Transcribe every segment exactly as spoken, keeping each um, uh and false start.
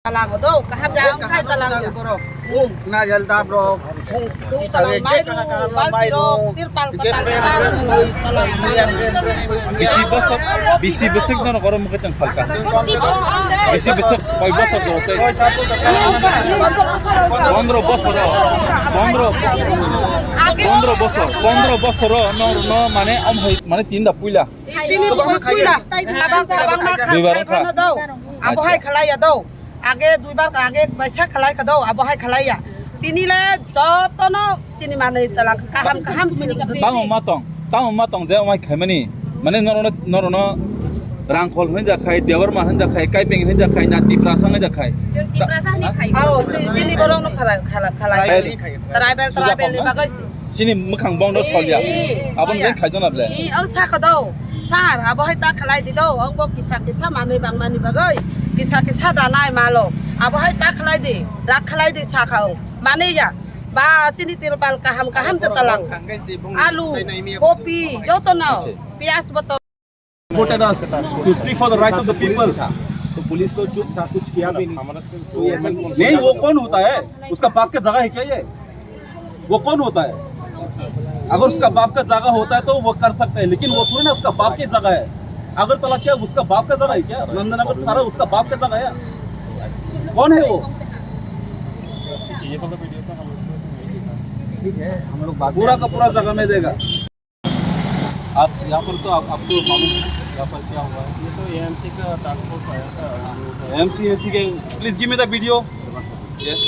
Talang do, kaham jang khai talang do. Na jal dab ro, phung phung sawe je kana kana ro mai ro. Tirpal ko talang. Bisi bosok, bisi bosok no goro mukhe tong phalka. Bisi bosok, koi bosok goro te. Pondro bosor ro, pondro, pondro bosor, pondro bosor ro no, no mane om hoi, mane tinda puila. Tini boi puila. Tabang, tabang na kha, duibar khai kha. Phano do. Abo hai khalai ya do. Age duibar ka age baisa khalai ka do, abo hai khalai ya. Tini le joto no chini manwi talang kaham kaham si. Tamo ma tong, tamo ma tong je omai khaimani. Mane norono, norono Rangkhol hinja khai, Debbarma hinja khai, Kaipeng hinja khai, na Tiprasa hinja khai. Tiprasa hinja khai. Aro tini borok no khala, khala, khalai. Tribal, tribal ni bagwi si. Chini mwkhang bongno solya. Aboni jeng khaijana ble. Ang sakha do. Sir, abo hai ta khalai di do. Ang bo kisa kisa manwi bang mani bagwi. Kisa kisa da nai malo. Abo hai ta khalai di. Rak khalai di sakha ang. Mani ya. Ba chini tirpal kaham kaham ta talang. Alu, kopi, joto no. Piyaj boto. Voted us to speak for the rights of the people. तो पुलिस तो चुप था, कुछ किया भी नहीं। नहीं, वो कौन होता है? उसका बाप का जगह है क्या ये? वो कौन होता है? अगर उसका बाप का जगह होता है तो वो कर सकता है, लेकिन वो थोड़ी ना उसका बाप की जगह है। अगरतला क्या उसका बाप का जगह है क्या? नंदनगर थाना उसका बाप का जगह है? कौन है वो? ठीक है, हम लोग बात पूरा का पूरा जगह में देगा। आप यहाँ पर तो आप, आपको मालूम है यहाँ पर क्या हुआ है? ये तो एएमसी का टास्क फोर्स आया था। एएमसी है, ठीक है, please give me the video। Yes.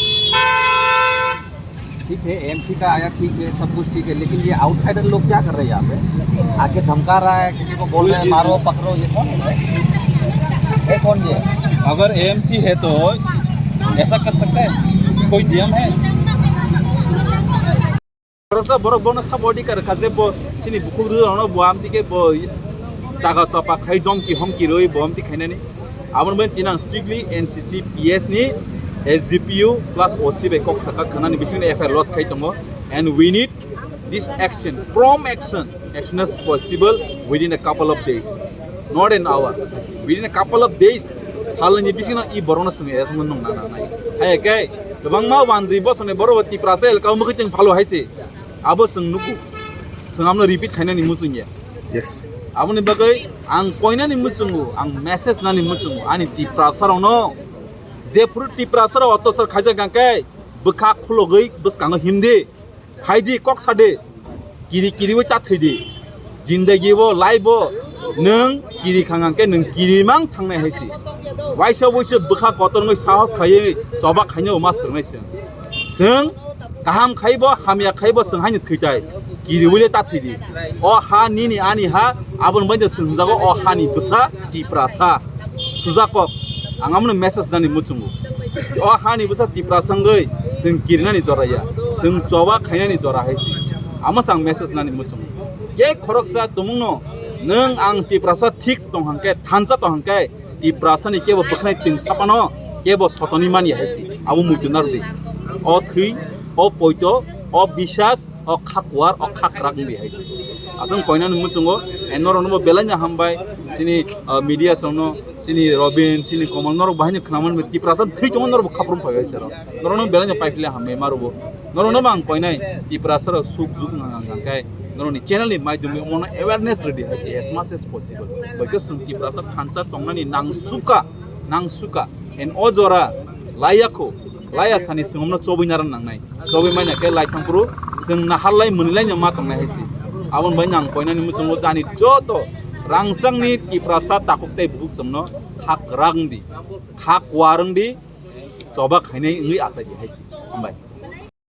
ठीक है, एएमसी का आया, ठीक है, सब कुछ ठीक है, लेकिन ये आउटसाइडर लोग क्या कर रहे हैं यहाँ पे? आके धमका रहा है, किसी को बोल रहे हैं, "मारो, पकड़ो", ये कौन है? ये कौन ये? अगर एएमसी है तो ऐसा कर सकता है? कोई नियम है? Khoroksa borok bono sabo adhikar kha je bo chini bukhuk rwrwno bo amtwi khe bo taga chapa khai domki homki rwi bo amtwi khainani. Aboni bagwi tini ang strictly N C C P S ni S D P O plus O C bai kok saka khwnani bisingni F I R lodge khai tongo. And we need this action, prompt action, as soon as possible within a couple of days. Not an hour. Within a couple of days, salni bisingno i borokno chwng arrest wngmano nang nai. Hai khe kwbangma wanjwi bosoni borok Tiprasa elka o mwkhwtwng phalo hai se. Abo chwng nugo. Chwng amno repeat khainani muchung ya. Yes. Aboni bagwi ang koinani muchungo, ang message nani muchungo, ani Tiprasa rokno. Jephuru Tiprasa rok otosar khaijak hwnkhe bwkha khulogwi bwskango himdi. Phaidi, kok sadi. Kiri kiriwi ta thwidi. Jindagi bo, life bo, nwng kiri khang hwnkhe nwng kiri mang thangnai hai se. Waisa waisa bwkha kotor wngwi sahos khaiwi choba khainai ma swrwngnai se. Chwng kaham khaibo, hamya khaibo chwng haino thwitai. Kiriwi le ta thwidi. O ha nini ani ha, aboni bagwi chwng hwnjago o hani bwsa Tiprasa. Sujakok, ang amoni message nani muchungo. O hani bwsa Tiprasa wngwi chwng kirinani jora ya, chwng choba khainani jora hai se. Amo chwng message nani muchungo. Je khoroksa tumungno nwng ang Tiprasa thik tong hwnkhe, thansa tong hwnkhe, Tiprasani kebo bwkhnai twng sapano, kebo sotoni mani hai se. Abo muitu narwdi. O thwi, o poito, o bisas, o kha kuar, o kha kwrak wngwi hai se. Aswk koinani muchungo, eh, norokno bo belai no hambai, chini, ah, media songno, chini Robin, chini Komol, norok bahai no khwnamani Tiprasa thwi tongo, norok bo khaprum phai hai se rok. Norokno belai no paiphle hambai ma rwbo. Norokno bo ang koinai, Tiprasa rok suk juk nang nang khe, norokni channel ni maidumi omono awareness rwdi hai se, as much as possible. Bai khe chwng Tiprasa thansa tongnani nang suka, nang suka. En o jora, laiya kho, laiya sani chwng omno chobwi naran nangnai. Chobwi manya khe lai thang phuru chwng nahar lai mwnwi lai no ma tongnai hai se. Aboni bai nang koinani muchungo jani joto rangchakni Tiprasa takhuk tei bukhuk chwngno kha kwrak wngdi, kha kuar wngdi, choba khainai wngwi achaidi hai se. Hambai.